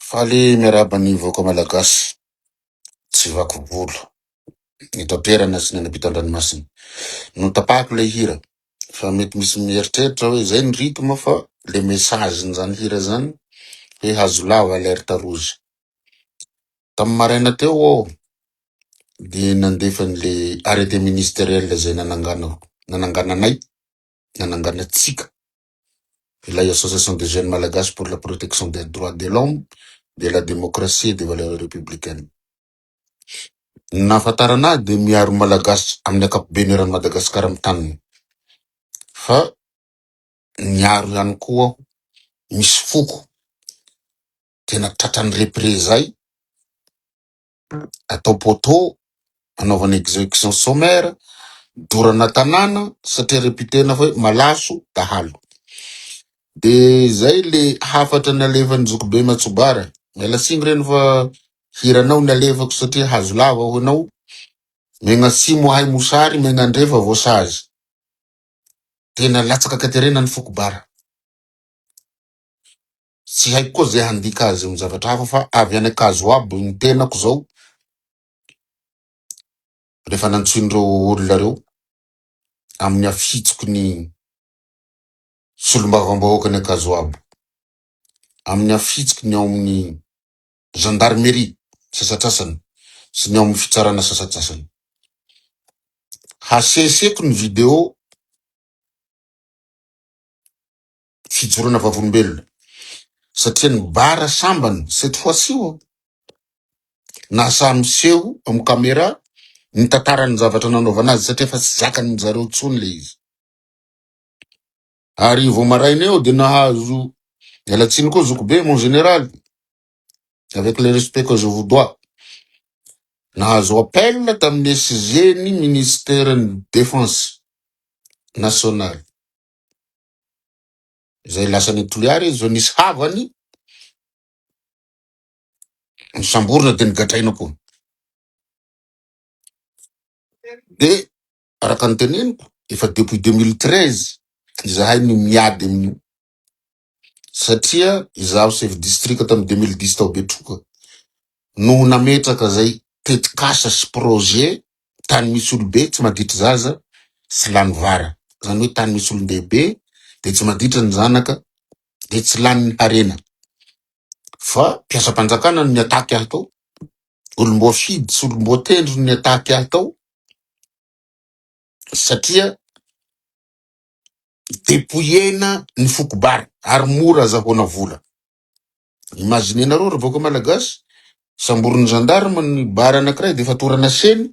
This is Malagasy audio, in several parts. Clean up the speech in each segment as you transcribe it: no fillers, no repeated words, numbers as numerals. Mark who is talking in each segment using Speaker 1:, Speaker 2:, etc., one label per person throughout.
Speaker 1: Faly miarahaba ny vahoaka malagasy tsy vaky volo eto an-toerana sy ny any ampitan-dranomasina. Notapahako ilay hira fa mety misy mieritreritra hoe zay ny rythme fa le message-n'izany hira zany hoe hazo lava alerte rouge. Tamin'ny maraina teo aho dia nandefa an'le arrêté ministériel izay nananganako, nanangananay, nananganantsika ilay Association des jeunes malagasy pour la protection des droits de l'homme, de la démocratie et des valeurs républicaines. Ny nahafantarana ahy dia miaro malagasy amin'ny ankapobeny eran'i Madagasikara amin'ny taniny. Fa niaro ihany koa aho misy foko tena tratran'ny représailles atao poteau, anaovana execution sommaire, dorana tanàna satria reputena hoe malaso dahalo. De zay le hafatra nalefan'i Zokibe Matsobara. Miala tsiny reny fa hiranao nalefako satria hazo lava ho anao. Megnatsimo ahay mosary, megnandrefa voasazy. Tena latsaka ankaterena ny foko bara. Tsy haiko koa zay handika azy amin'ny zavatra hafa fa avy any Ankazoabo ny tenako zao rehefa nantsoin'ireo olona reo amin'ny afitsoky ny solombavambahoaka ny Ankazoabo, amin'ny afitsoky ny ao amin'ny gendarmerie sasatsasany sy ny ao amin'ny fitsarana sasatsasany. Haseseko ny video fijoroana vavolombelona satria ny bara sambany cette fois ci ô nahasahy miseho amin'ny caméra ny tantaran'ny zavatra nanaovana azy satria efa tsy zakan'ny zareo intsony le izy. Ary vao maraina eo de nahazo miala tsiny koa zokibe mon général avec le respect que je vous dois nahazo appel tamin'ny SG ny ministère ny défense nationale izay lasa any Toliara izy zao nisy havany nisamborina de nigadraina koa. De araka ny teneniko efa depuis 2013 izahay no miady amin'io satria izaho chef district tamin'ny 2010 tao Betroka no nametraka zay tetikasa sy projet tany misy olobe tsy maditra zaza sy lany vara. Zany hoe tany misy olon-dehibe de tsy maditra ny zanaka de tsy lany ny harena. Fa mpiasam-panjakana no niataky ahy tao, olom-boafidy sy olom-boatendry no niataky ahy tao satria depouillena ny foko bara ary mora azahoana vola. Imaginez-nareo ry vahoaka malagasy, samborin'ny gendarme ny bara anankiray de fatorana seny,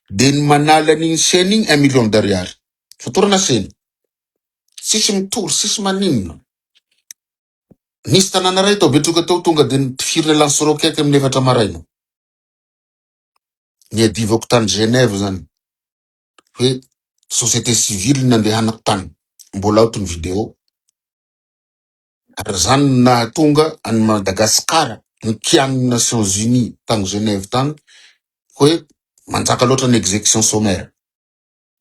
Speaker 1: de ny manala an'igny seny igny un million d'ariary. Fatorana seny. Tsisy mitory, tsisy maninona. Nisy tanàna ray tao Betroka tao tonga de nitifirina lance roquette amin'ny 4 maraina. Niadivako tany Genève zany hoe société civile nandehanako tany. Mbola ao ny vidéo. Ary zany no nahatonga an'i Madagasikara nikianin'ny Nations Unies tany Genève tany hoe manjaka loatra ny exécution sommaire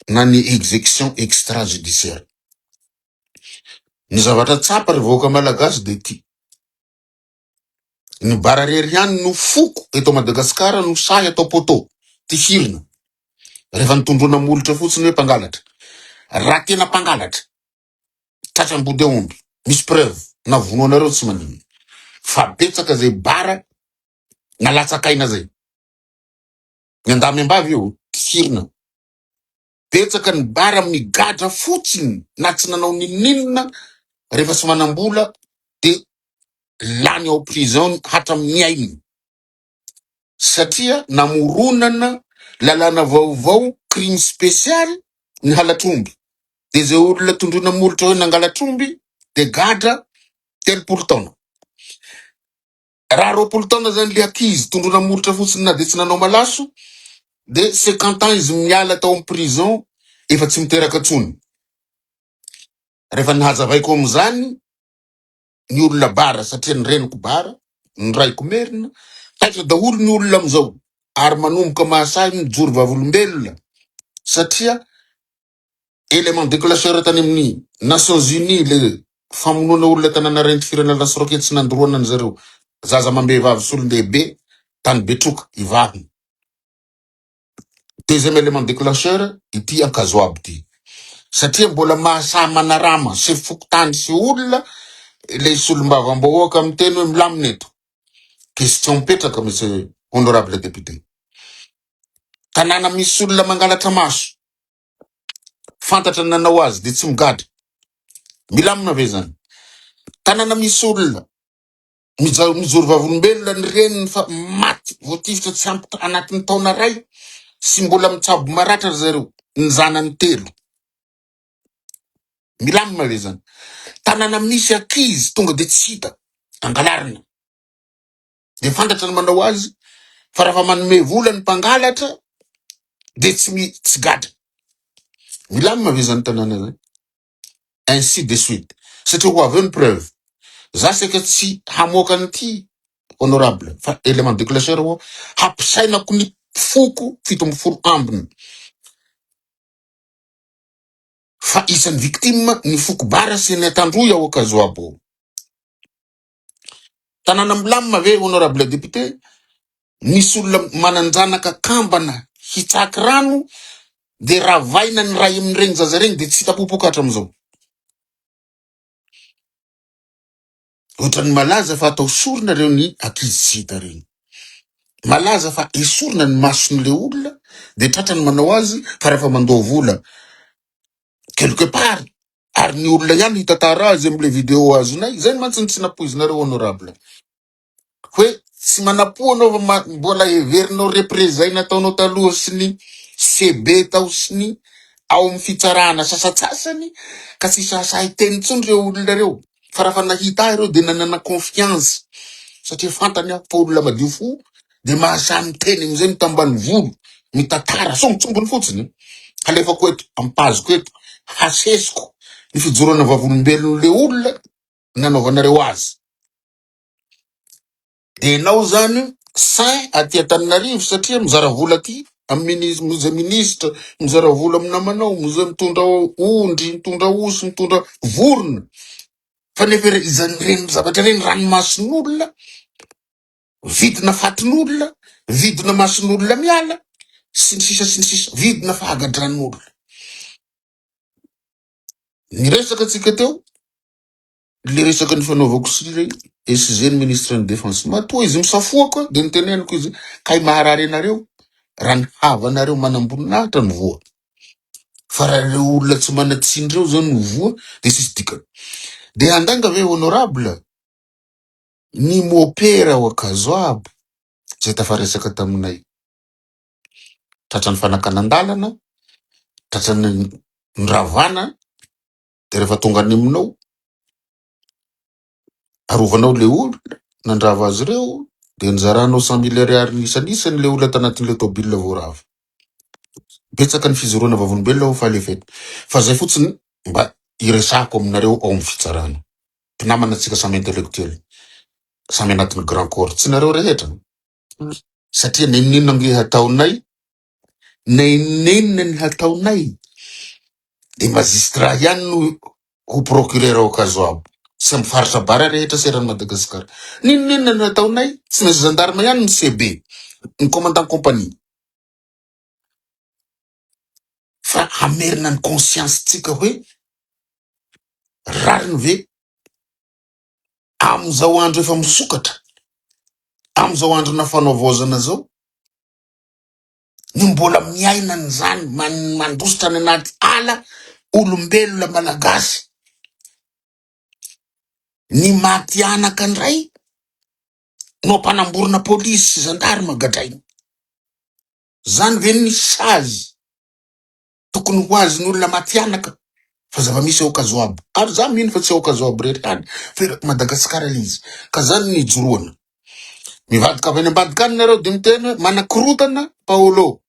Speaker 1: na ny exécution extrajudiciaire. Ny zavatra tsapa ry vahoaka malagasy de ty. Ny bara rery ihany no foko eto Madagasikara no sahy atao poteau, tifirina. Rehefa nitondroana molotra fotsiny hoe mpangalatra. Raha tena mpangalatra, tratra ambody aomby, misy preuve, na vonoanareo tsy maninona. Fa betsaka zay bara nalatsakaina zay. Ny andamy ambavy io, tifirina. Betsaka ny bara migadra fotsiny na tsy nanao ninoninona rehefa tsy manam-bola de lany ao prison hatramin'ny ainy satria namoronana lalàna vaovao crime spécial ny halatr'omby de zay olona tondroina molotra hoe nangalatr'omby de gadra 30 taona. Raha 20 taona zany le ankizy tondroina molotra fotsiny na de tsy nanao malaso de 50 ans izy miala tao amin'ny prison efa tsy miteraka intsony. Rehefa nihazavaiko amin'izany ny olona bara satria ny reniko bara, ny raiko merina, taitra daholo ny olona amin'izao ary manomboka mahasahy mijoro vavolombelona satria élément déclencheur tany amin'ny Nations Unies le famonoana olona tanàna renty firana lance roquette sy nandoroana an'zareo. Zaza amam-behivavy sy olon-dehibe tany Betroka, Ivato. Deuxième élément déclencheur, ity Ankazoabo ity. Satria mbola mahasahy manarama sefo fokontany sy olona ilay solombavambahoaka miteny hoe milamina eto. Question mipetraka, monsieur honorable député. Tanàna misy olona mangalatra maso, fantatra ny nanao azy dia tsy migadra. Milamina ve zany? Tanàna misy olona mijoro vavolombelona ny reniny fa maty voatifitra tsy ampy anatin'ny taona ray sy mbola mitsabo maratra ry zareo, ny zanany telo. Milamina ve zany? Tanàna misy ankizy tonga dia tsy hita, angalarina. Dia fantatra ny manao azy fa raha fa manome vola ny mpangalatra dia tsy tsy gadra. Milamina ve zany tanàna zany? Ainsi de suite. Satria ho avy eo ny preuve. Za saika tsy hamoaka an'ity honorable fa élément déclencheur ho hampisainako ny foko 17 ambiny. Fa isan'ny victime ny foko Bara sy ny Antandroy ao Ankazoabo. Tanàna milamina ve honorable député? Misy olona manan-janaka kambana hitsaky rano de ravaina ny ray amin'ireny zaza ireny de tsy hita popoka hatramin'izao. Ohatran'ny malaza fa atao sorona ireo ny ankizy tsy hita ireny. Malaza fa esorina ny mason'ilay olona de tratra ny manao azy fa rehefa mandoa vola quelque part ary ny olona ihany hitantara azy amin'ilay vidéo azonay, izay mantsy no tsy nampoizinareo honorable. Hoe tsy manapoa anao fa mbola heverinao représailles nataonao taloha sy ny CB tao sy ny ao amin'ny fitsarana sasantsasany ka tsy sahisahy hiteny intsony ireo olona ireo fa raha fa nahita ahy ireo dia nanana confiance satria fantany aho fa olona madio fo dia mahasahy miteny amin'izay mitambanivolo mitantara sombintsombiny fotsiny halefako eto ampaziko eto hasesiko ny fijoroana vavolombelon'le olona nanaovanareo azy. Dia enao zany saint aty Antananarivo satria mizara vola aty amin'ny minis- miza ministra, mizara vola amin'ny namanao, miza mitondra ondry, mitondra osy, mitondra vorona. Fa nefa ire- izany ireny zavatra ireny ranomason'olona, vidina fatin'olona, vidina mason'olona miala, sy ny sisa sy ny sisa, vidina fahagadran'olona. Niresaka tsika teo, Le resaka nifanaovako sy le SG ny ministre ny défense. Matoa izy misafoaka de niteneniko izy kay maharary anareo raha ny havanareo manamboninahitra no voa. Fa raha ireo olona tsy manan-tsiny reo zao no voa de tsisy dikany. De handainga ve honorable ny mopera ao Ankazoabo zay tafaresaka taminay. Tratran'ny fanakanan-dalana, tratran'ny niravana de rehefa tonga any aminao, arovanao le olona nandrava azy ireo, de nizaranao 100 000 ariary ny isanisany le olona tanatin'le tôbila voarava. Betsaka ny fijoroana vavolombelona ao fa alefa eto. Fa zay fotsiny mba iresahako aminareo ao amin'ny fitsarana. Mpinamana antsika samy intellectuel, samy anatin'ny grand corps. Tsy nareo rehetra. Satria n'inon'inona ange hataonay, n'inon'inona ny hataonay, de magistrat ihany no ho procureur ao Ankazoabo sy amin'ny faritra bara rehetra sy eran'i Madagasikara. N'inon'inona no hataonay, tsy maintsy gendarme ihany ny CB, ny commandant compagnie. Fa hamerina ny conscience-tsika hoe rariny ve amin'izao andro efa misokatra, amin'izao androna fanaovaozana zao, ny mbola miaina an'izany, mandositra any anaty ala olombelona malagasy. Ny maty anaka indray no ampanamborina polisy sy zandarma gadraina. Zany ve ny sazy tokony ho azon'ny olona maty anaka fa zava-misy ao Ankazoabo. Ary za mino fa tsy ao Ankazoabo irery ihany fa eraky Madagasikara ilay izy. Ka zany no ijoroana. Mivadika avy any ambadika any nareo de miteny hoe manakorotana Paolo.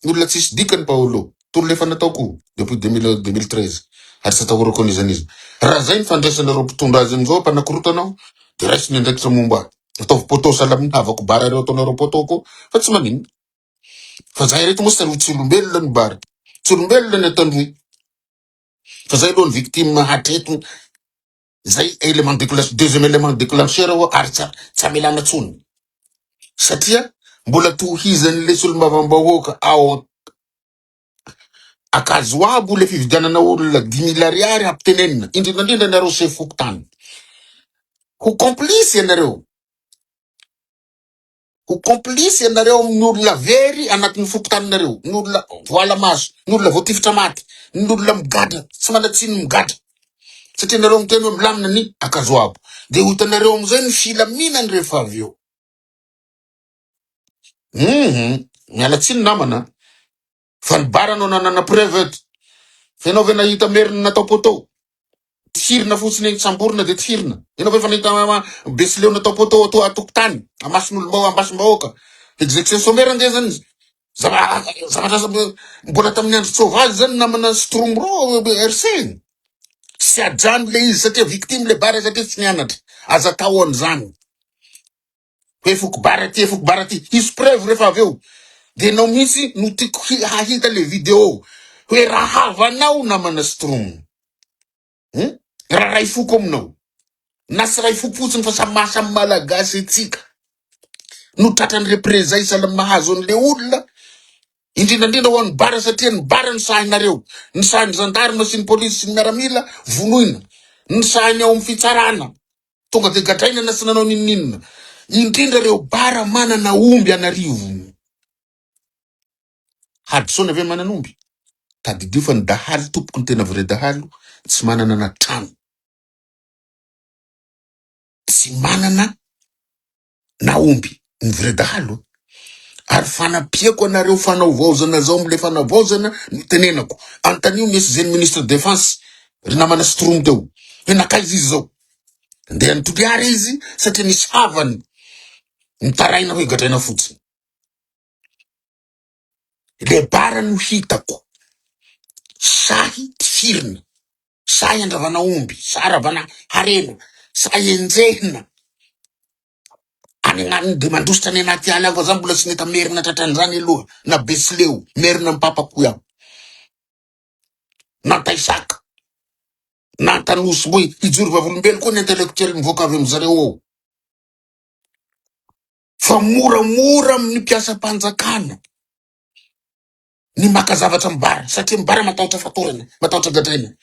Speaker 1: Ny olona tsisy dikany Paolo. Tolona efa nataoko depuis 2013. Ary tsy atahorako an'iza n'iza. Raha zay ny fandraisanareo mpitondra azy amizao mpanakorotana aho de raiso ny andraikitra momba ahy. Ataovy poteau sahala amin'ny havako bara reo ataonareo poteau koa fa tsy maninona. Fa zahay reto moa tsy olombelona ny bara. Tsy olombelona ny Antandroy. Fa zay aloha ny victime hatreto. Zay élément déclencheur, deuxième élément déclencheur oa ary tsy tsy amelana tsony. Satria mbola tohizan'le solombavambahoaka ao Ankazoabo le fividianana olona 10 000 ariary hampitenenina, indrindra indrindra nareo chef fokontany. Ho complice ianareo. Ho complice ianareo amin'ny olona very anatin'ny fokontaninareo, ny olona voala maso, ny olona voatifitra maty, ny olona migadra, tsy manan-tsiny migadra. Satria nareo miteny hoe milamina ny Ankazoabo. Dia ho hitanareo amin'izay ny filaminany rehefa avy eo. Hum, miala tsiny namana, fa ny bara no nanana preuve eto. Fa ianao ve nahita merina natao poteau? Tifirina fotsiny eny, samborina dia tifirina. Ianao ve efa nahita besileo natao poteau ato an-tokotany, amason'olom-bahoaka, ambasom-bahoaka? Exécution sommaire ange zany zava zavatra mbola tamin'ny andro tsoavaly zany namana Stromro RC. Tsy ajano le izy satria victime le bara satria tsy nianatra. Aza atao an'izany. Hoe foko bara ty, foko bara ty. Hisy preuve rehefa avy eo. De enao mihitsy no tiako hahita le vidéo. Hoe raha havanao namana Strong. Hum? Raha ray foko aminao. Na tsy ray foko fotsiny fa samy maha samy malagasy antsika. No tratran'ny représailles sahala mahazo an'le olona. Indrindra indrindra ho an'ny bara satria ny bara no sahinareo. Ny sahin'ny gendarme sy ny polisy sy ny miaramila vonoina. Ny sahin'ny ao amin'ny fitsarana. Tonga dia gadraina na tsy nanao n'inon'inona. Indrindra ireo bara manana omby an'arivony. Hadisoana ve manana omby? Tadidio fa ny dahalo tompoko ny tena vrai dahalo tsy manana na trano. Tsy manana na omby ny vrai dahalo. Ary fanampiako anareo fanaovaozana zao amle fanavaozana no tenenako. Antanio ny SG ny ministre defense ry namana Stroom teo. Hoe nakaiza izy zao? Ndeha any Toliara izy satria nisy havany nitaraina hoe gadraina fotsiny. Le bara no hitako. Sahy tifirina, sahy andravana omby, sahy ravana harena, sahy enjehina. Any agnatiny de mandositra any anaty ala fa za mbola tsy nahita merina tratran'izany aloha na betsileo merina mipapako aho na antaisaka na antanosy mbo hijoro vavolombelo koa ny intellectuel mivoaka avy amizareo ao fa moramora amin'ny mpiasam-panjakana ny maka zavatra mibara satria mibara matahotra fatorana matahotra gadraina.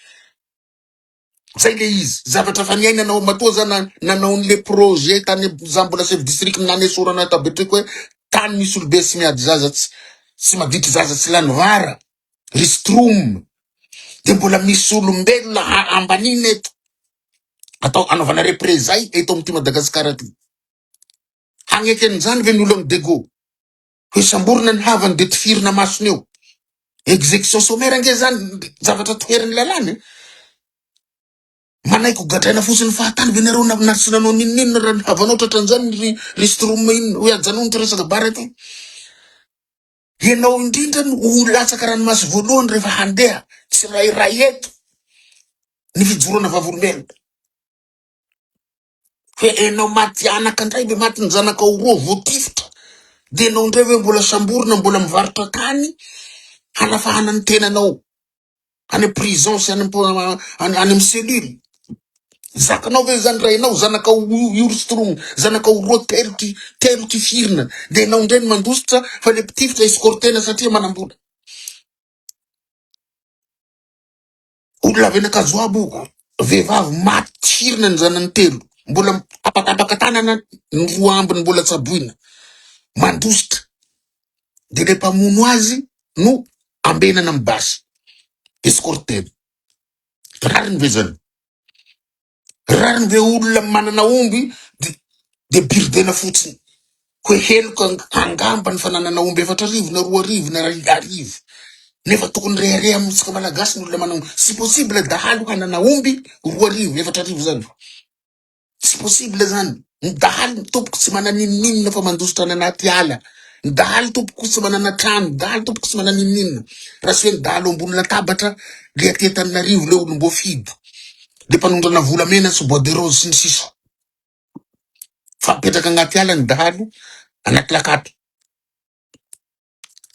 Speaker 1: Zay le izy, zavatra efa niainana matoa za nanao an'le projet tany za mbola chef district nanesorana ta Betroka hoe tany misy olobe tsy miady zaza tsy tsy maditry zaza tsy lany vara, ry stroom, de mbola misy olombelona ambanina eto atao anaovana représailles eto amin'ity Madagasikara ty. Hagneky an'izany ve ny olo amin'ny Dego? Hoe samborina ny havany de tifirina masony eo. Exécution sommaire ange zany zavatra toherin'ny lalàna e. Manaiky ho gadraina fotsiny fahatany ve nareo na na tsy nanao n'inon'inona raha ny havanao tratran'izany ry ry Stroom inona hoe ajanony ty resaka bara ty. Ianao indrindra no ho latsaka ranomaso voalohany rehefa handeha tsirairay eto ny fijoroana vavolombelona. Hoe enao maty anaka ndray ve maty ny zanakao roa voatifitra de enao ndray ve mbola samborina mbola mivarotra tany hanafahana ny tenanao any prison sy any any amin'ny cellule zakanao ve zany raha enao zanakao iorostromy zanakao roa telo ty telo tifirina de enao ndray ny mandositra fa le mpitifitra escortena satria manambola Olona avy any Ankazoabo, vehivavy maty tifirina ny zanany telo, mbola tapatapaka tanana ny roa ambiny mbola tsaboina, mandositra, dia ilay mpamono azy no ambenana amin'ny basy, escortena. Rariny ve zany? Rariny ve olona manana omby de de biridena fotsiny hoe heloka angamba ny fananana omby 4000 na 2000 na 1000 nefa tokony rehareha amintsika malagasy ny olona manana omby. Tsy possible dahalo hanana omby 2000 4000 zany. Tsy possible zany. Ny dahalo tompoko tsy manana n'inon'inona fa mandositra any anaty ala. Ny dahalo tompoko tsy manana trano, ny dahalo tompoko tsy manana n'inon'inona. Raha tsy hoe ny dahalo ambony latabatra le aty Antananarivo le olom-boafidy. Le mpanondrana volamena sy bois de rose sy ny sisa. Fa mipetraka agnaty ala ny dahalo, anaty lakato.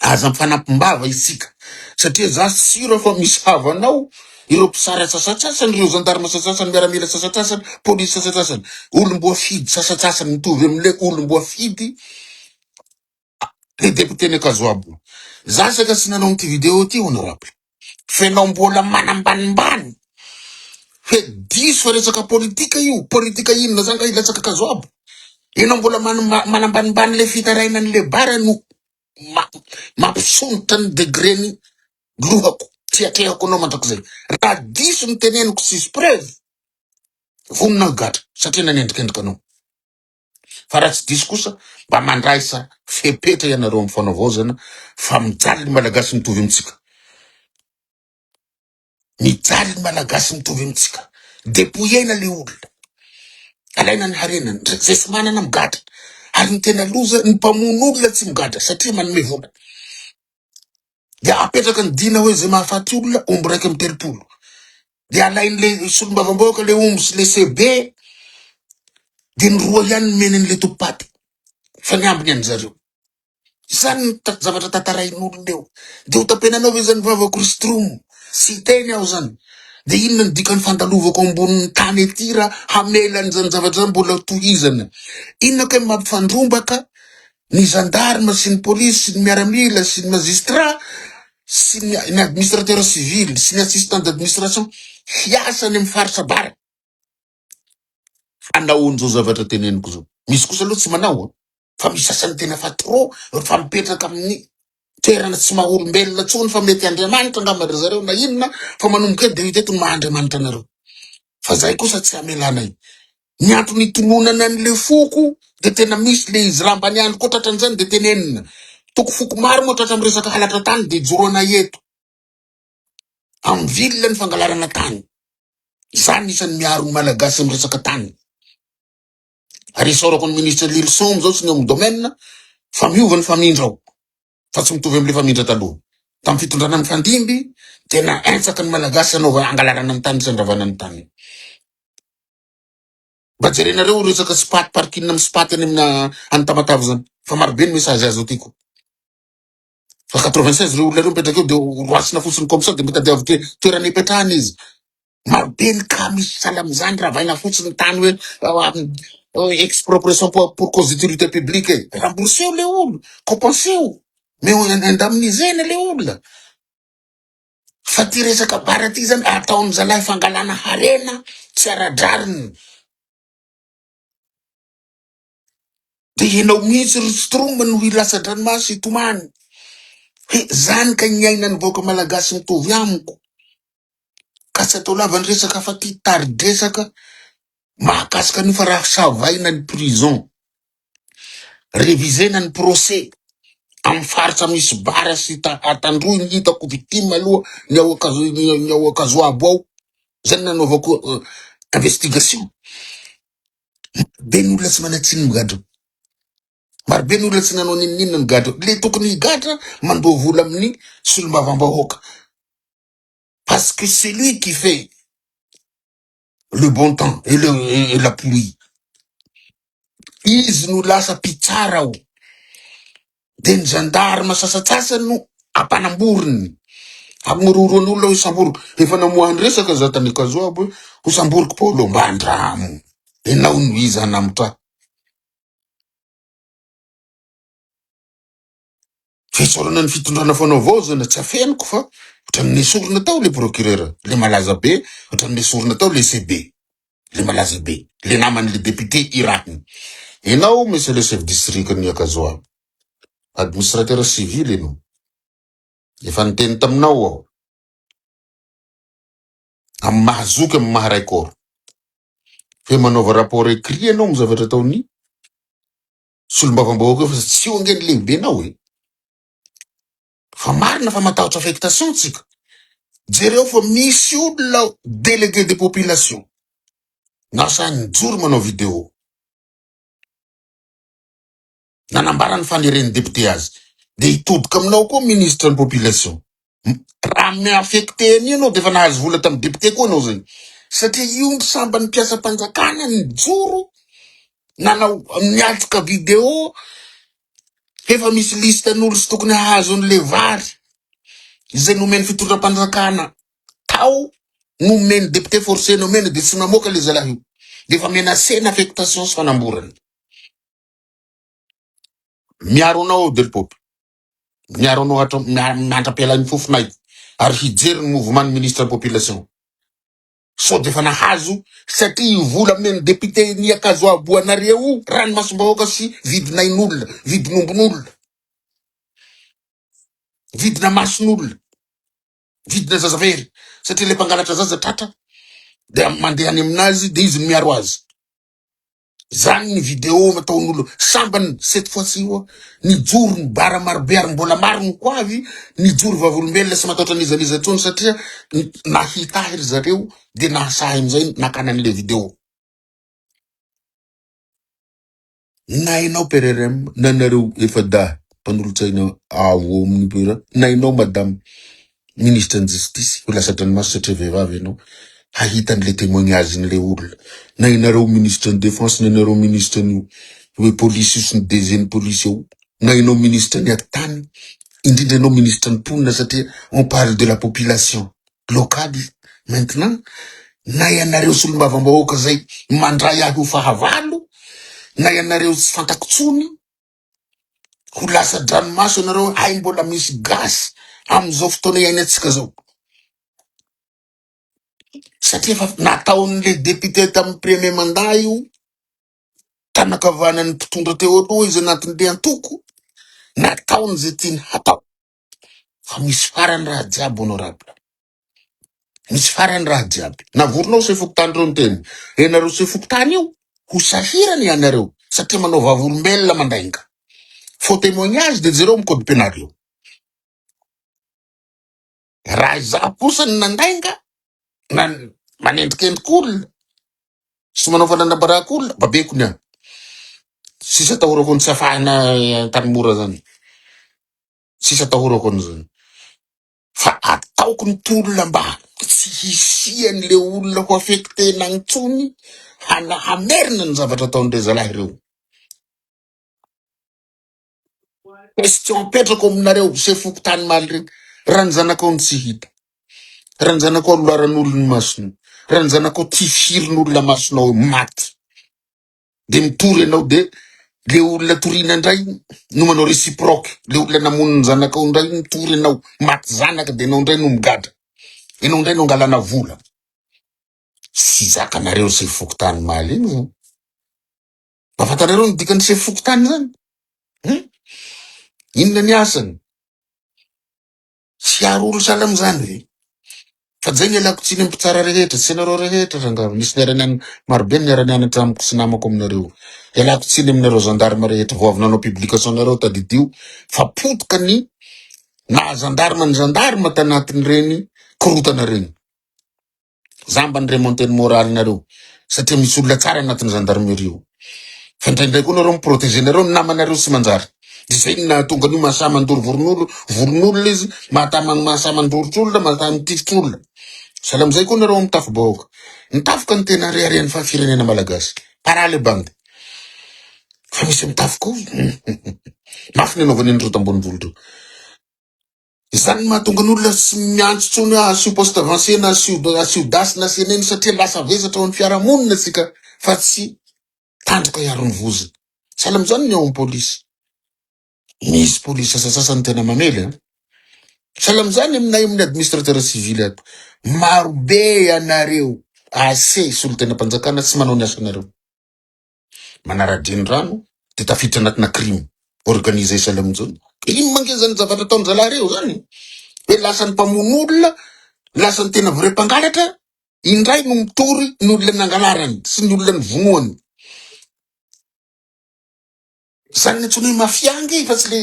Speaker 1: Aza mifanampim-bava isika satria za sûr fa misy havanao Ireo mpisara sasantsasany, ireo zandarma sasantsasany, miaramila sasantsasany, polisy sasantsasany, olom-boafidy sasantsasany mitovy amin'ilay olom-boafidy le député-n'ny Ankazoabo. Za saika tsy nanao an'ity vidéo ity honorable. Fa ianao mbola manambanimbany hoe diso fa resaka politika io, politika inona zany ka hilatsaka Ankazoabo? Ianao mbola manambanimbany le fitarainan'le bara no mampisondrotra ny degré-ny lohako, tsy atrehako anao mandrakizay. Raha diso ny teneniko tsisy preuve, vonona aho higadra satria nanendrikendrika anao. Fa raha tsy diso kosa, mba mandraisa fepetra ianareo amin'ny fanavaozana fa mijaly ny Malagasy mitovy amintsika. Mijaly ny Malagasy mitovy amintsika. Depouillena le olona. Alaina ny harenany. Zay tsy manana migadra. Ary ny tena loza, ny mpamono olona tsy migadra satria manome vola. Dia apetraka ny dina hoe zay mahafaty olona omby 31. Dia alain'le solombavambahoaka le omby sy le CB, dia ny roa ihany nomeny an'le tompom-paty. Fa ny ambiny an'zareo. Izany no zavatra tantarain'olona eo. Dia ho tapenanao ve izany vavako ry Stroom? Tsy hiteny aho izany. Dia inona no dikan'ny fandalovako ambonin'ny tany ety raha hamela an'izany zavatra izany mbola tohizana? Inona kay mampifandrombaka ny gendarme sy ny polisy sy ny miaramila sy ny magistrat sy ny ny administrateur civil sy ny assistant d'administration hiasa any amin'ny faritra bara? Hanao an'izao zavatra teneniko izao. Misy kosa aloha tsy manao an. Fa misy sasany tena fa trop fa mipetraka amin'ny toerana tsy maha olombelona tsony fa mety Andriamanitra angamba ry zareo na inona fa manomboka eto dia hita eto ny maha Andriamanitra anareo. Fa zahay kosa tsy hamelanay. Ny antony hitononana an'le foko dia tena misy le izy raha mba ny andro koa tratran'izany dia tenenina. Toko foko maro moa tratra amin'ny resaka halatra tany dia ijoroanay eto. Amin'ny ville ny fangalarana tany. Izany isan'ny miaro ny Malagasy amin'ny resaka tany. Ary isaorako ny ministre Lilison amizao sy ny ao amin'ny domaine fa miova ny famindra ao fa tsy mitovy amin'ilay famindra taloha. Tamin'ny fitondrana nifandimby tena entsaka ny Malagasy hanaova hangalarana ny tany sy handravana ny tany. Mba jerenareo resaka spat parking amin'ny spat any amina any Tamatave zany fa marobe ny message azo aty ko. Fa 96 ireo olona ireo mipetraka eo dia roasina fotsiny comme ça dia mitadiavo toerana hipetrahana izy. Marobe ny cas misy sahala amin'izany ravaina fotsiny ny tany hoe expropriation pour cause d'utilité publique e. Rembourseo le olo, compenseo, mais indemnisena le olona. Fa ty resaka bara ty zany ataon'ny zalahy fangalana harena tsy ara-drariny. Dia ianao mihitsy ry Strom no hilatsa-dranomaso hitomany hoe zany ka niainan'ny vahoaka malagasy mitovy amiko. Ka tsy atao lava ny resaka fa ty tari-dresaka mahakasika an'io fa raha savaina ny prison, revisena ny procès amin'ny faritra misy bara sy Antandroy ny hitako victime aloha ny ao Ankazo ny ao Ankazoabo ao, zay no nanaovako investigation. Be ny olona tsy manan-tsiny migadra. Marobe ny olona tsy nanao n'inon'inona migadra. Le tokony higadra mandoa vola amin'ny solombavambahoaka. Parce que c'est lui qui fait le bon temps et, le, et la pluie. Izy no lasa mpitsara ao. Dia ny gendarme sasantsasany no ampanamboriny. Agnorohoroan'olona hoe samboriko. Efa namoahany resaka za tany Ankazoabo hoe ho samboriko Paolo mba andramo. Enao no iza hanambotra ahy. Fisaorana ny fitondrana fanavaozana tsy afeniko fa ohatran'ny nesorina tao le procureur, le malaza be, ohatran'ny nesorina tao le CB, le malaza be, le naman'le député irahiny. Enao monsieur le chef district ny Ankazoabo, administrateur civil enao, efa niteny taminao aho, amin'ny maha zoky amin'ny maha ray corps, hoe manaova rapport écrit enao amin'ny zavatra ataon'ny solombavambahoaka eo fa tsy eo ange ny lehibenao e. Fa marina fa matahotra affectation tsika. Jereo fa misy olona délégué de population nasahy nijoro manao vidéo nanambara ny faneren'ny député azy de hitodika aminao koa ministre ny population. Raha mi-affecté an'io anao de efa nahazo vola tamin'ny député koa anao zay. Satria io ny samban'ny mpiasam-panjakana nijoro nanao niatrika vidéo efa misy liste n'olo tsy tokony hahazo an'le vary izay nomen'ny fitondram-panjakana tao. Nomeny député forcé nomena de tsy namoaka le zalahy io. De efa menacé-na affectation sy fanamborana. Miaro anao aho Delpop. Miaro anao hatra mandra-pialan'ny fofon'aiko ary hijery ny mouvement ny ministre population. Sao de efa nahazo satria io vola amen'ny député ny Ankazoabo anareo io ranomasom-bahoaka sy vidin'ain'olona, vidin'ombin'olona, vidina mason'olona, vidina zaza very satria le mpangalatra zaza tratra de mandeha any aminazy de izy no miaro azy. Zany ny vidéo nataon'olo sambany cette fois ci oa nijoro ny bara marobe ary mbola maro ny ho avy nijoro vavolombelona sy mataotra n'iza n'iza intsony satria nahita ahy ry zareo de nahasahy amizay nakana an'le vidéo. Na ianao PRRM na nareo efa-dahy mpanolotsaina avo ao amin'ny PRRM na ianao madame ministre ny justice ho lasa dranomaso satria vehivavy ianao hahita an'le témoignage n'le olona na ianareo ministre ny défense na ianareo ministre ny hoe polisy io sy ny DG ny polisy ao na ianao ministre ny atitany indrindra ianao ministre ny mponina satria on parle de la population locale maintenant na ianareo solombavambahoaka zay mandray ahy ho fahavalo na ianareo tsy fantako tsony ho lasa dranomaso ianareo hay mbola misy gasy amin'izao fotoana iainantsika zao satria efa nataon'le député tamin'ny premier mandat io tanakavanan'ny mpitondra teo aloha izy anatin'le antoko nataony zay tiany hatao fa misy farany raha jiaby honorable misy farany raha jiaby navorinao se fokontany reo ny teny ianareo se fokontany io ho sahirana ianareo satria manao vavolombelona mandainga faux témoignage de jereo amy code pénal io raha izaho kosa ny nandainga na manendrikendriky olona sy manao fananambarako olona babeko ny ahy sisy atahorako ny tsy afahana tany mora zany sisy atahorako an'izany fa ataoko ny tolona mba tsy hisian'le olona ho affecté-na intsony hana hamerina ny zavatra ataon'ireo zalahy ireo. Question apetrako aminareo se fokontany maly reny, raha ny zanakao no tsy hita, raha ny zanakao lolaran'olo ny masony, raha ny zanakao tifirin'olona masonao maty, de mitory ianao de le olona toriana indray no manao réciproque, le olona namono ny zanakao indray mitory ianao, maty zanaka de ianao indray no migadra, ianao indray no angalana vola. Tsy zakanareo se fokontany maly iny zany. Mba fantarareo ny dikan'ny sefo fokontany zany? Hmm? Inona ny asany? Tsy hiaro olo sahala amin'izany ve? Fa zay ny ialako tsiny amin'ny mpitsara rehetra, tsy ianareo rehetra rangahy, misy niara-nian marobe ny niara-nianatra amiko sy namako aminareo. Ialako tsiny aminareo gendarme rehetra vao avy nanao publication nareo tadidio fa potika ny naha gendarme ny gendarme tanatin'ireny korotana reny. Za mba ni-remonter ny moral-nareo satria misy olona tsara anatin'ny gendarmerie io. Fa indraindray koa nareo mi-protéger nareo ny namanareo tsy manjary. De zay no nahatonga an'io mahasahy mandoro voron'olo, volon'olona izy, mahata mahasahy mandorotro olona, mahasahy mitifitra olona. Sahala amizay koa nareo amin'ny tafi-bahoaka. Ny tafika no tena reharehan'ny fa firenena malagasy. Para le bandy. Fa misy amin'ny tafika ao. Mafy ny anaovany an'ireo tambonivolo ireo. Izany no mahatonga ny olona tsy miantso intsony hoe asio poste avancé na asio asio das na CNN satria lasa vesatra ao amin'ny fiarahamonina tsika fa tsy tandroka hiaro ny vozona. Sahala amin'izany ny ao amin'ny polisy. Misy polisy sasasasany tena mamely an. Sahala amin'izany aminay amin'ny administrateur civil ato. Marobe ianareo AC solontenam-panjakana tsy manao ny asanareo. Manara-drenirano de tafiditra anatina crime organisé sahala amin'izao. Crime ange zany zavatra ataon'ny zalahy reo zany. Hoe lasa ny mpamono olona, lasa ny tena vrai mpangalatra, indray no mitory ny olona nangalarany sy ny olona nivonoany. Zany ny antsoina hoe mafia ange fa tsy le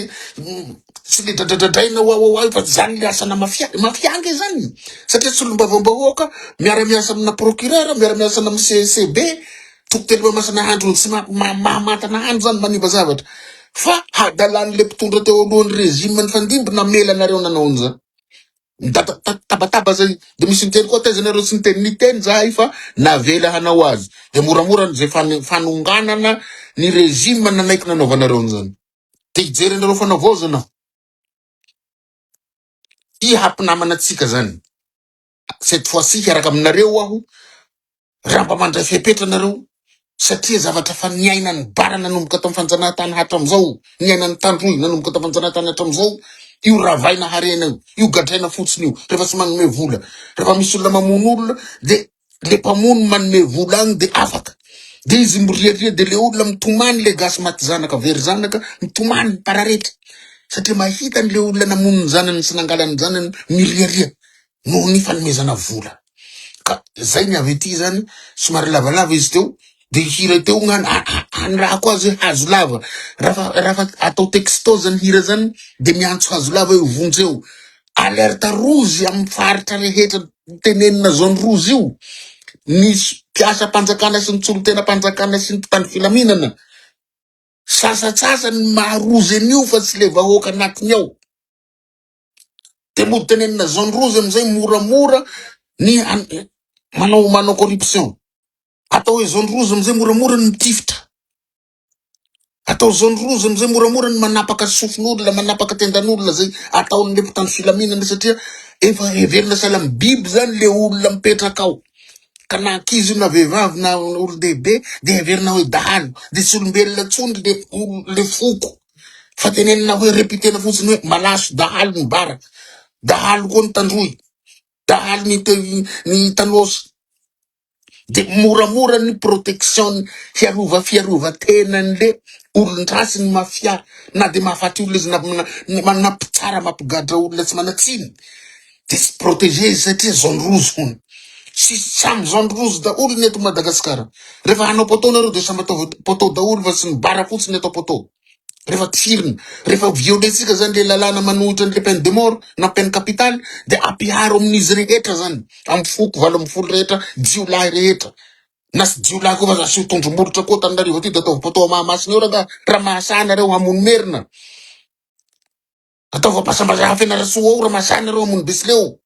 Speaker 1: tsy le dradradradraina ho ao ao fa zany le asana mafia. Mafia ange zany satria tsy olom-bavam-bahoaka miara-miasa amina procureur, miara-miasa amin'ny CCB, tokotelo mahamasa nahandro tsy mahamanta nahandro zany manimba zavatra. Fa hadalan'le mpitondra teo alohan'ny régime nifandimby namela anareo nanao an'izany. Mitabataba zay de misy miteny koa taiza nareo tsy niteny niteny zahay fa navela hanao azy de moramora zay fanonganana ny régime nanaiky nanaovanareo an'izany te hijery anareo fanavaozana ty hampinamana antsika zany. Cette fois ci hiaraka aminareo aho raha mba mandray fepetra nareo satria zavatra fa niainan'ny bara nanomboka tamin'ny fanjanahantany hatramizao, niainan'ny tandroy nanomboka tamin'ny fanjanahantany hatramizao, io ravaina harena io, io gadraina fotsiny io, rehefa tsy manome vola, rehefa misy olona mamono olona de le mpamono manome vola agny de afaka, de izy miriaria de le olona mitomany le gasy maty zanaka very zanaka mitomany mipararetra satria mahita an'le olona namono ny zanany sy nangala ny zanany miriaria noho ny fanomezana vola. Ka zay ny avy aty zany somary lavalava izy teo de hira teo gna anrako azy hoe hazo lava rafa rafa atao texto zany hira zany de miantso hazo lava io vonjeo alerte rouge amin'ny faritra rehetra tenenina zone rouge io ny mpiasam-panjakana sy ny solontenam-panjakana sy ny mpitandro filaminana sasatsasany maha rouge an'io fa tsy le vahoaka anatiny ao. De mody tenenina zone rouge amizay moramora ny manao manao corruption. Atao hoe zone rouge amizay moramora ny mitifitra. Atao zone rouge amizay moramora ny manapaka sofin'olona, manapaka tendan'olona zay ataon'le mpitandro filaminana satria efa heverina sahala amin'ny biby zany le olona mipetraka ao. Ka na ankizy io na vehivavy na olon-dehibe de heverina hoe dahalo, de tsy olombelona tsony le olo le foko. Fa tenenina hoe reputena fotsiny hoe malaso dahalo ny bara, dahalo koa ny tandroy, dahalo ny ny tanosy. De moramora ny protection hiarova fiarovan-tenan'le olon-dratsy ny mafia na de mahafaty olona izy na na mpitsara mampigadra olona tsy manan-tsiny de tsy protégé izy satria zone rouge hono. Tsy samy zone rouge daholo ny eto Madagasikara. Rehefa hanao poteau nareo de samy ataovy poteau daholo fa tsy ny bara fotsiny atao poteau. Rehefa tifirina, rehefa violer-tsika zany le lalàna manohitra an'le peine de mort na peine capitale de ampiharo amin'izy rehetra zany, amin'ny foko 18 rehetra, jiolahy rehetra. Na tsy jiolahy koa fa asio tondro-molotra koa Antananarivo aty de ataovy poteau Mahamasina eo rangaha raha mahasahy nareo hamono merina. Ataovy Ampasambazaha Fianarantsoa ao raha mahasahy nareo hamono Betsileo.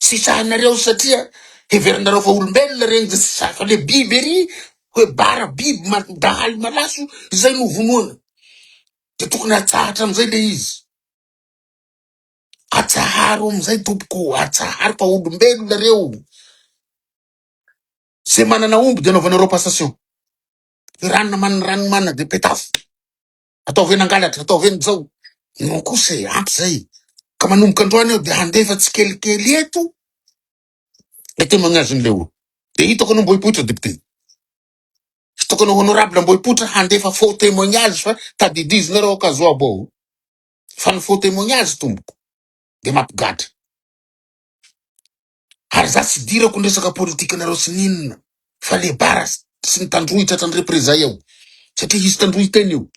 Speaker 1: Tsy sahinareo satria heverinareo fa olombelona reny de tsy sahy fa le biby ery hoe bara biby dahalo malaso izay no vonoana de tokony atsahatra amizay le izy atsaharo amizay tompoko atsaharo fa olombelona reo ze manana omby de anaovanareo passation ranona manana rano manana de petafo Ataovy hoe nangalatra, ataovy hoe nizao. Non kosa e, ampy zay. Ka manomboka androany aho dia handefa tsikelikely eto le témoignage-n'le olo. Dia hitako anao Ambohipoitra député. Hitako anao honorable Ambohipoitra handefa faux témoignage fa tadidizinareo Ankazoabo ao. Fa ny faux témoignage tompoko dia mampigadra. Ary za tsy idirako ny resaka politikanareo sy ny inona fa le bara sy ny tandroy tratran'ny représailles ao satria hisy tandroy hiteny eo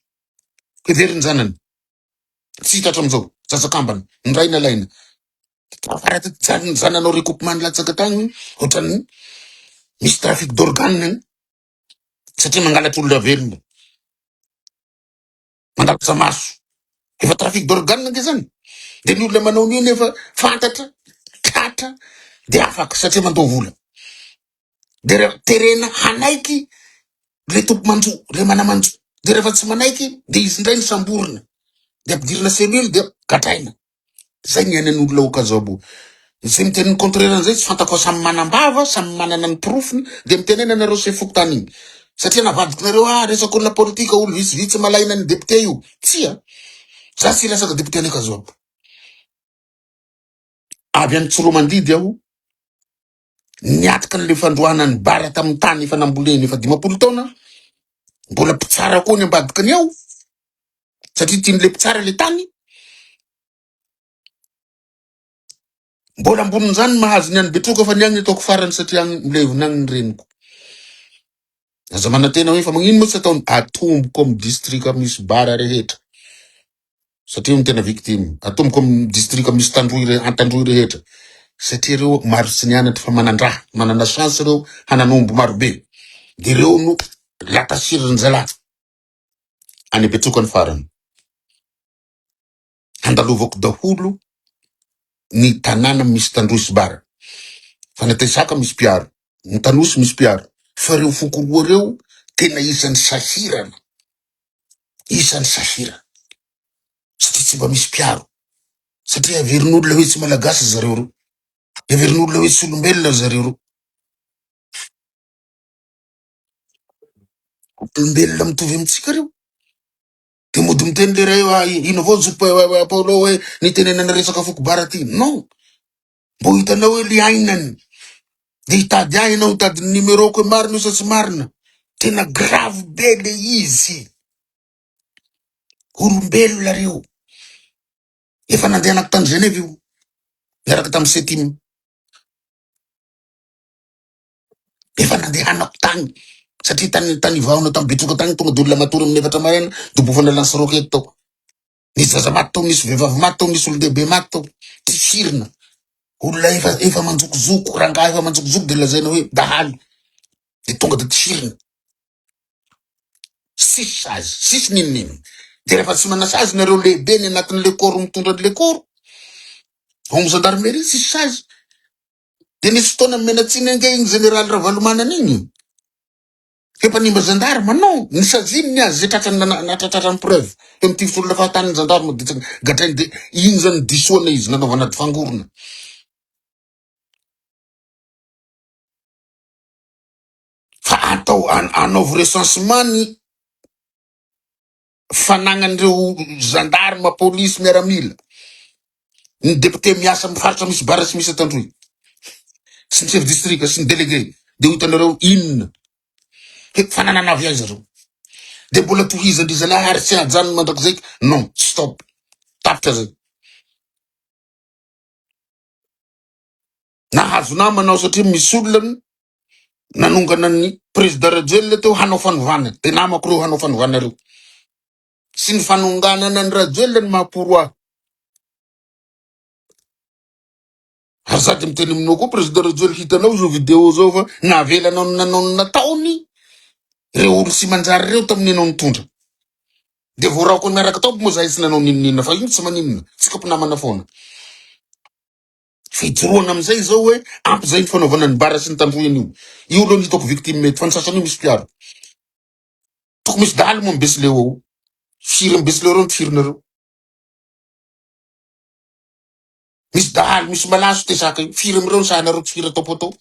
Speaker 1: heverin'ny zanany tsy hita hatramin'izao zaza kambana ny ray nalaina tafara ny zananao recoupement nilatsaka tagny ohatran'ny misy trafic d'organe agny satria mangalatra olona velona mangalatra maso. Efa trafic d'organe ange zany. De ny olona manao an'io nefa fantatra, tratra, de afaka satria mandoa vola. De rehefa terena hanaiky le tompo-manjo, le mana-manjo. De rehefa tsy manaiky, de izy indray no samborina. De ampidirina cellule de gadraina. Zay ny iainan'olona ao Kazoabo. Zay miteny ny contraire an'izay tsy fantako fa samy manam-bava, samy manana ny porofony, dia mitenena nareo chef fokontany iny. Satria navadiko nareo ah resaka olona politika, olo vitsivitsy malaina ny député io. Tsia. Za tsy hiresaka député any Ankazoabo. Avy any Tsiroamandidy aho, niatrika an'le fandroahana ny bara tamin'ny tany efa namboleny efa 50 taona, mbola mpitsara koa ny ambadikany ao, satria tian'le mpitsara le tany. Mbola ambonin'izany ny mahazo ny any Betroka fa ny agny ataoko farany satria agny milevina agny ny reniko. Aza manantena hoe fa magnino moa tsy ataony atomboko amin'ny distrika misy bara rehetra satria io no tena victime. Atomboko amin'ny distrika misy tandroy re- antandroy rehetra satria ireo maro tsy nianatra fa manan-draha, manana chance ireo hanan'omby marobe. De ireo no latasirin-jalahy any Betroka ny farany. Handalovako daholo ny tanàna misy tandroy sy bara. Fa ny Antaisaka misy mpiaro, ny Tanosy misy mpiaro. Fa ireo foko roa ireo tena isan'ny sahirana, isan'ny sahirana. Satria tsy mba misy mpiaro. Satria averin'olona hoe tsy malagasy zareo ireo. Heverin'olona hoe tsy olombelona ry zareo reo. Olombelona mitovy amintsika reo. De mody miteny le ray hoe ino avao zoky Paolo hoe nitenenana resaka foko bara ty. Non. Mbo hitanao hoe le ainany. De hitady ahy ianao hitady ny numéro-ko hoe marina io sa tsy marina. Tena grave be le izy. Olombelona reo. Efa nandehanako tany Genève io. Niaraka tamin'ny Setim. Efa nandehanako tany. Satria tany tany Ivahona tany Betroka tany tonga de olona matory amin'ny efatra maraina dobofana lance roquette tao. Nisy zaza maty tao, nisy vehivavy maty tao, nisy olon-dehibe maty tao. Tifirina. Olona efa efa manjokozoko, rangahy efa manjokozoko de lazaina hoe dahalo. De tonga de tifirina. Tsisy sazy, tsisy n'inon'inona. De rehefa tsy manasazy nareo lehibe ny anatin'le corps mitondra an'le corps, ao amin'ny gendarmerie tsisy sazy. De nisy fotoana nomena tsiny ange iny général Ravalomanana iny. He mpanimba gendarme, non, ny saziny ny azy ze tratrany natratrarany preuve. He mitifitra olona fahatany ny gendarme de gadrainy de iny zany disoana izy nanaovana ady fangorona. Fa atao anaovy recensement ny fanagnan'ireo gendarme, polisy, miaramila, ny député miasa amin'ny faritra misy bara sy misy Antandroy, sy ny chef district sy ny délégué, de ho hitanareo inona he fananana avy aiza reo. De mbola tohizan-dry zalahy ary tsy hajanony mandrakizay, non, stop, tapitra zay. Nahazo namana aho satria misy olona nanongana ny président Rajoelina teo hanao fanovana, de namako reo hanao fanovana reo. Sy ny fanonganana ny Rajoelina ny maha pour ahy. Ary za de miteny aminao koa président Rajoelina, hitanao zao vidéo zao fa navelanao ny nanao ny nataony reo olo tsy manjary reo tamin'ny enao nitondra. De voaraoko niaraka tao moa zahay tsy nanao n'inon'inona fa iny tsy maninona, tsika mpinamana foana. Fijoroana amin'izay izao hoe ampy izay ny fanaovana ny bara sy ny tandroy an'io. Io aloha no hitako victime eto fa ny sasany io misy mpiaro. Tokony misy dahalo moa ny Betsileo ao. Firy amin'ny Betsileo ireo no tifirinareo? Misy dahalo, misy malaso tesaka io. Firy amin'ireo no sahinareo tifira atao poteau?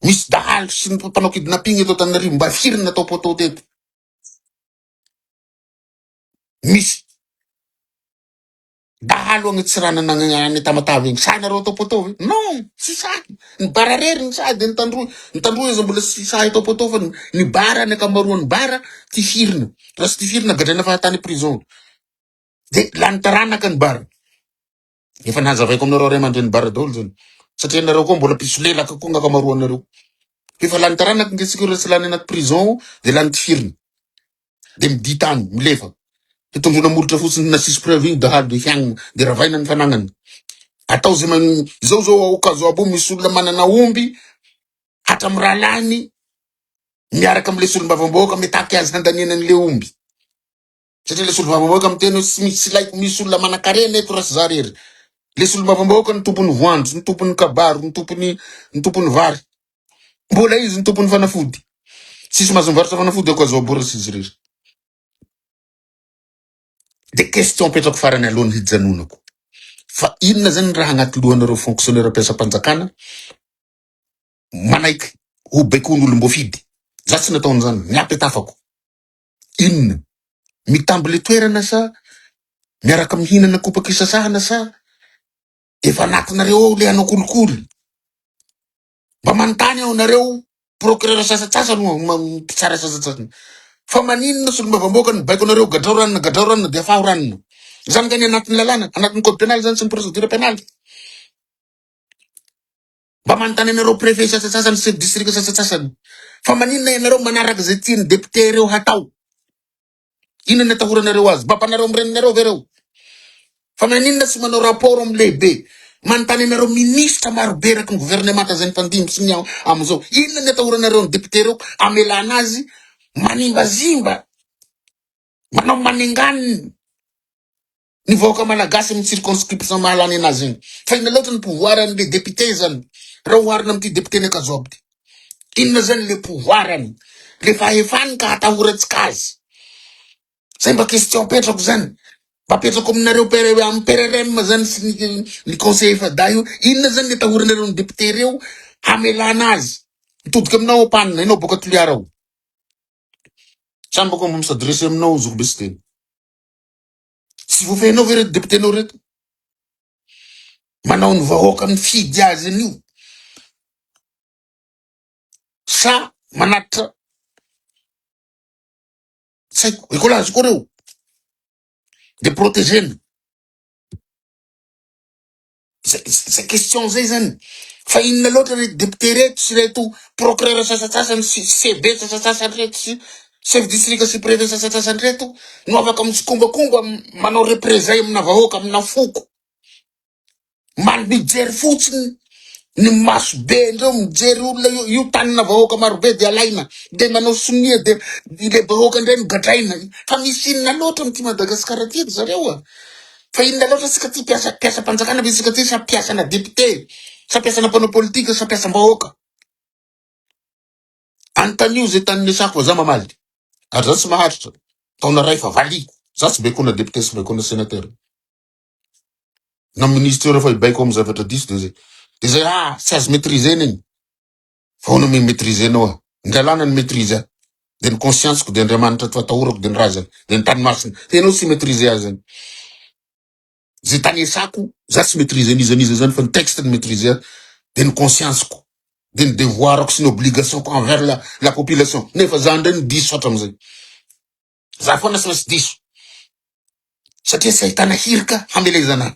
Speaker 1: Misy dahalo sy ny mpanao kidnapping eto Antananarivo mba firy no natao poteau teto? Misy Dahalo agny Antsiranana agny any Tamatave agny, sahy nareo atao poteau ve? Non, tsy sahy. Ny bara rery ny sahy de ny tandroy, ny tandroy aza mbola tsy sahy atao poteau fa ny bara ny ankamaroan'ny bara tifirina. Raha tsy tifirina gadraina fahatany prison. De lany taranaka ny bara. Efa nazavaiko aminareo ray aman-dreny bara daholo zany. Satria nareo koa mbola mpisolelaka koa ny ankamaroanareo. Efa lany taranaka nge tsika raha tsy lany anaty prison de lany tifirina. de midia tany, milefa. De tondroina molotra fotsiny na tsisy preuve igny dahalo de hiagnina, de ravaina ny fanagnany. Atao zay man, zao zao ao Kazoabo misy olona manana omby hatramin'ny rahalahiny miaraka amle solombavambahoaka mitaky azy handaniana an'le omby. Satria le solombavambahoaka miteny hoe tsy misy tsy laiko misy olona manankarena eto raha tsy za rery. Le solombavambahoaka ny tompon'ny voanjo, ny tompon'ny kabaro, ny tompon'ny ny tompon'ny vary. Mbola izy ny tompon'ny fanafody. Tsisy mahazo mivarotra fanafody ao Kazoabo raha tsy izy irery. De question apetrako farany alohan'ny hijanonako. Fa inona zany ny raha agnaty lohanareo fonctionnaire mpiasam-panjakana manaiky ho baikoin'olom-boafidy? Za tsy natao an'izany, ny ahy petafako. Inona? Mitamby le toerana sa miaraka mihinana kopaka isasahana sa efa anatinareo ao le hanao kolikoly? Mba manontany aho nareo procureur sasatsasany moa, mpitsara sasatsasany. Fa maninona solombavambahoaka ny baiko anareo gadrao ranona gadrao ranona dia afaho ranona. Zany nga ny anatin'ny lalàna, anatin'ny code pénal zany sy ny procédure pénale. Mba manontany anareo préfet sasatsasany, chef district sasatsasany. Fa maninona ianareo manaraka izay tian'ny député ireo hatao? Inona ny atahoranareo azy? Babanareo amin'ny reninareo ve reo? Fa maninona tsy manao rapport amin'ny lehibe? Manontany anareo ministra marobe eraky ny gouvernemanta izay nifandimby sy ny amin'izao. Inona ny atahoranareo ny député reo amelana azy manimbazimba, manao manenganiny ny vahoaka malagasy amin'ny circonscription mahalany anazy iny. Fa inona loatra ny pouvoir an'le député zany raha oharina amin'ity député ny Ankazoabo ty? Inona zany le pouvoir-ny, le fahefany ka atahorantsika azy? Zay mba question apetrako zany. Mba apetrako aminareo PR amin'ny PRRM zany sy ny ny conseil efa-dahy io, inona zany ny atahoranareo ny député reo hamelana azy? Mitodika aminao aho mpanina, ianao boaka Toliara ao. Samy boaka mba mi-s'adresser aminao zokibe sy teny. Tsy voafehinao ve reto député-nao reto? Manao ny vahoaka mifidy azy an'io sa manatitra tsy haiko, écolage koa reo de protégena. Zay zay question zay zany. Fa inona loatra reto député reto sy reto procureur sasantsasany sy CB sasantsasany reto sy chef district sy préfet sasantsasany reto no afaka mitsikombakomba manao représailles amina vahoaka amina foko. Man mijery fotsiny ny maso be ndreo mijery olona io io tanina vahoaka marobe de alaina de manao sonia de ile vahoaka ndray no gadraina fa misy inona loatra amin'ity Madagasikara ty ry zareo a fa inona loatra tsika ty mpiasa mpiasam-panjakana ve tsika ty sa mpiasana député sa mpiasana mpanao politika sa mpiasam-bahoaka anontanio zay tany niasako fa za mamaly ary za tsy maharitra taona ray fa valiko za tsy baikona député sy baikona sénateur na ministre io rehefa hibaiko amin'ny zavatra diso de zay de zay ah tsy azo maîtriser-na iny fa ahoana mi maîtriser-nao ah ny lalàna ny maîtrise ahy de ny conscience-ko de Andriamanitra ty atahorako de ny razana de ny tany masina fa ianao tsy maîtriser azy zany zay tany iasako za tsy maîtriser n'iza n'iza zany fa ny texte ny maîtriser ahy de ny conscience-ko de ny devoir-ko sy ny obligation-ko envers la la population nefa za ndray no diso hatram'izay za foana tsy maintsy diso satria tsy ahitana hirika hamelezana ahy.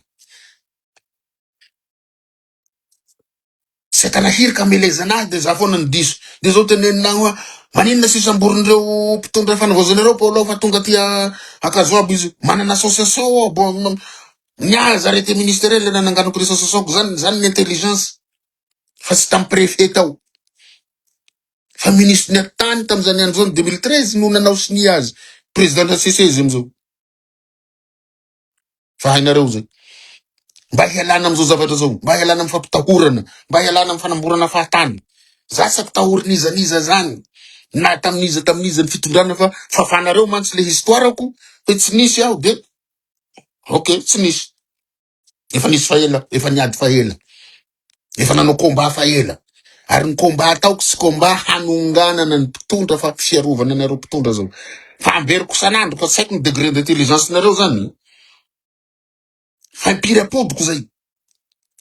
Speaker 1: Tsy ahitana hirika hamelezana ahy de za foana no diso. De zao tenenina ahy hoa, maninona tsy samborin'ireo mpitondra fanavaozana ireo Paolo fa tonga aty Ankazoabo izy. Manana association aho, bon, ny azy arrêté ministériel nananganako ny association-ko, zany zany ny intelligence fa tsy tamin'ny préfet tao. Fa ministre ny atitany tamin'izany andro zany 2013 no nanao sonia azy, président de la HCC izy amizao. Fa hainareo zay. Mba hialana amizao zavatra zao, mba hialana amin'ny fampitahorana, mba hialana amin'ny fanamborana fahatany. Za tsy ampitahorin'iza n'iza zany, na tamin'iza tamin'iza ny fitondrana fa fafanareo mantsy le histoire-ko hoe tsy nisy aho de ok tsy nisy. Efa nisy fa ela, efa niady fa ela. Efa nanao combat fa ela. Ary ny combat ataoko tsy combat hanonganana ny mpitondra fa fiarovana anareo mpitondra zao. Fa amberiko isan'andro fa tsy haiko ny degré d'intelligence nareo zany. Fa impiry apodiko zay.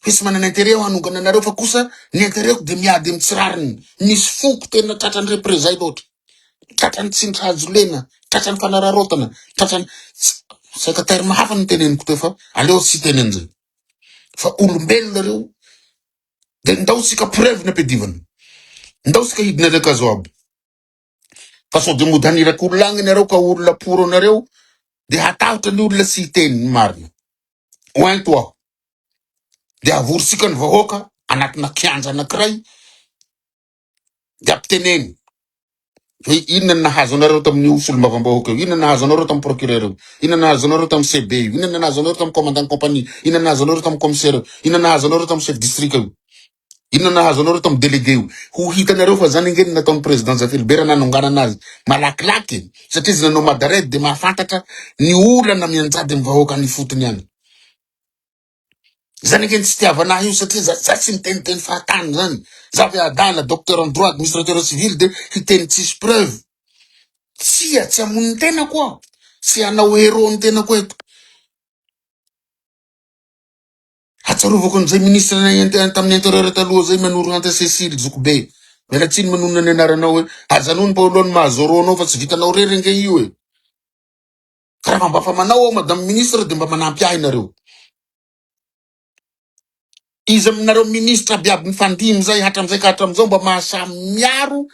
Speaker 1: Hoe tsy manana intérêt aho hanongana anareo fa kosa ny intérêt-ko dia miady amin'ny tsy rariny. Misy foko tena tratran'ny représailles loatra. Tratran'ny tsindry hazo lena, tratran'ny fanararaotana, tratran'ny saika terme hafa no teneniko teo fa aleo tsy hiteny an'izay. Fa olombelona reo de ndao tsika preuve ny ampiadivana. Ndao tsika hidina any Ankazoabo. Fa sao de mody haniraka olona agny nareo ka olona pour anareo de hatahotra ny olona tsy hiteny ny marina. Ointo aho. De avorintsika ny vahoaka anatina kianja anankiray de ampiteneno hoe inona no nahazo anareo tamin'io solombavambahoaka io, inona no nahazo anareo tamin'ny procureur io, inona no nahazo anareo tamin'ny CB io, inona no nahazo anareo tamin'ny commandant compagnie, inona no nahazo anareo tamin'ny commissaire io, inona no nahazo anareo tamin'ny chef district io, inona no nahazo anareo tamin'ny délégué io. Ho hitanareo fa zany ange no nataon'ny président Zafilibert nanonganana azy malakilaky e, satria izy nanao madared de mahafantatra ny olana mianjady amin'ny vahoaka any ifotony any. Zany ange ny tsy itiavana ahy io satria za, za tsy miteniteny fahatany zany. Za ve adala, docteur en droit, administrateur civil de hiteny tsisy preuve. Tsia, tsy hamono ny tenako aho. Tsy hanao héros ny tenako eto. Hatsarovako an'izay ministre tamin'ny intérieur taloha zay Manorohanta Cécile Zokibe. Miala tsiny manonona ny anaranao hoe ajanony Paolo ny maha Zorro anao fa tsy vitanao rery ange io e. Ka raha mba fa manao aho madame ministre de mba manampy ahy nareo. Iza aminareo ministre aby aby mifandimby zay hatramizay ka hatramizao mba mahasahy miaro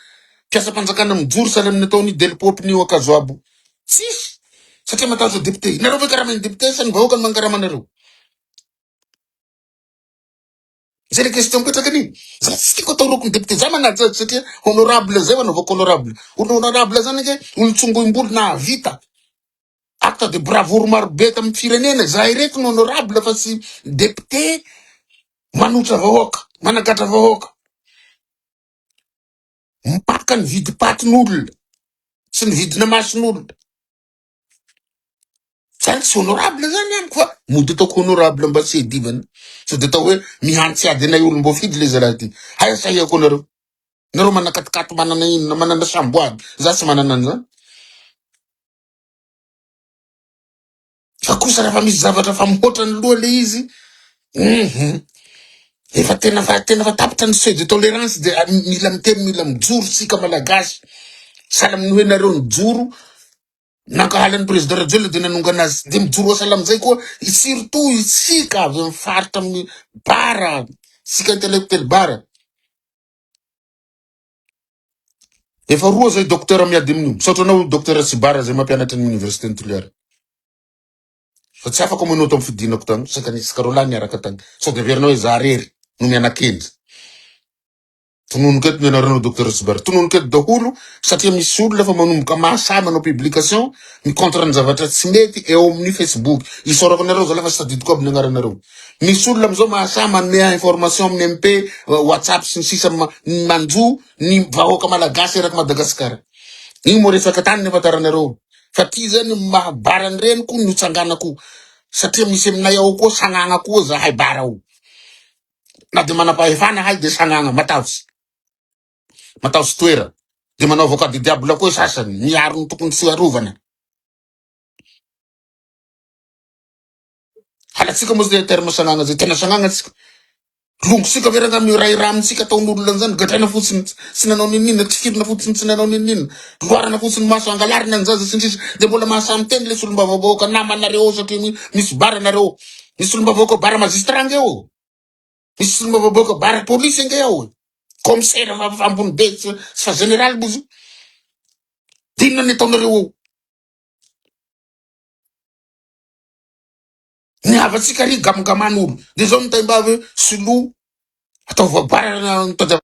Speaker 1: mpiasam-panjakana mijoro sahala amin'ny nataon'i Delpopnio Ankazoabo. Tsisy. Satria matahotra député. Nareo ve karamain'ny député sa ny vahoaka no mankarama anareo? Zay le question mipetraka anie. Za tsy tiako atao rokony député. Za manaja azy satria honorable zay anaovako honorable. Olo honorable zany ange olo tsongoim-bolo nahavita acte de bravoure marobe tamin'ny firenena. Zahay reto no honorable fa tsy député manotra vahoaka, managadra vahoaka. Maka ny vidim-patin'olona sy ny vidina mason'olona. Zany tsy honorable zany amiko fa mody ataoko honorable mba tsy hiadivana. Sao de atao hoe mihantsy ady anay olom-boafidy le zalahy ty. Hay sahia-ko nareo. Nareo manana katikaty manana inona manana samboady. Za tsy manana an'izany. Fa kosa raha fa misy zavatra fa mihoatra ny loha le izy, mhm. Efa tena fa tena fa tapitra ny seuil de tolérance de mila miteny mila mijoro tsika malagasy. Sahala amin'ny hoe nareo nijoro nankahala ny président Rajoelina de nanongana azy de mijoro sahala amin'izay koa surtout isika avy amin'ny faritra amin'ny bara isika intellectuel bara. Efa roa zay docteur miady amin'io. Misaotra anao docteur Tsibara zay mampianatra ny université ny Toliara. Fa tsy afaka manao tamin'ny fidinako tany, saika nisy Caroline niaraka tany. Sao de averinao hoe za rery no mianakendry. Tononiko eto ny anaranao docteur Tsibara. Tononiko eto daholo satria misy olona efa manomboka mahasahy manao publication mi contre ny zavatra tsy mety eo amin'ny Facebook. Isaorako anareo zalahy fa tsy tadidiko aby ny anaranareo. Misy olona amizao mahasahy manome information amin'ny MP, WhatsApp sy ny sisa ny manjo ny vahoaka malagasy eraky Madagasikara. Iny moa resaka tany ny afantaranareo. Fa ty zany maha bara ny reniko no tsanganako satria misy aminay ao koa sagnagna koa zahay bara ao. Na de manam-pahefana hay de sagnagna matahotsy. Matahotsy toera. De manao avocat du diable koa sasany miaro ny tokony tsy arovana. Halatsika moa zay terme sagnagna zay, tena sagnagna tsika. Longosika ve rangah miray rà amintsika ataon'olona an'izany, gadraina fotsiny tsy nanao n'inon'inona, tifirina fotsiny tsy nanao n'inon'inona, loarana fotsiny maso, angalarina ny zaza sy ny sisa, dia mbola mahasahy miteny le solombavambahoaka namanareo ao satria misy bara nareo, misy solombavambahoaka bara magistrat ange ao, misy solombavambahoaka bara polisy ange ao e, commissaire fa ambony be tsy fa général moa izy io, dia inona ny ataonareo ao? Ny havantsika ry gamgaman olo. De zao ny taimbavy hoe soloa atao voabarana ny tadiavina.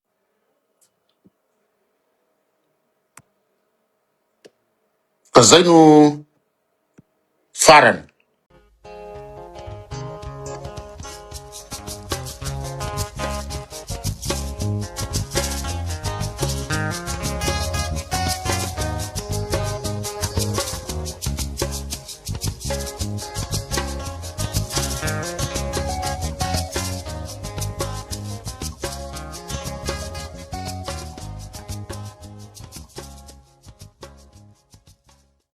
Speaker 1: Ka zay no farany.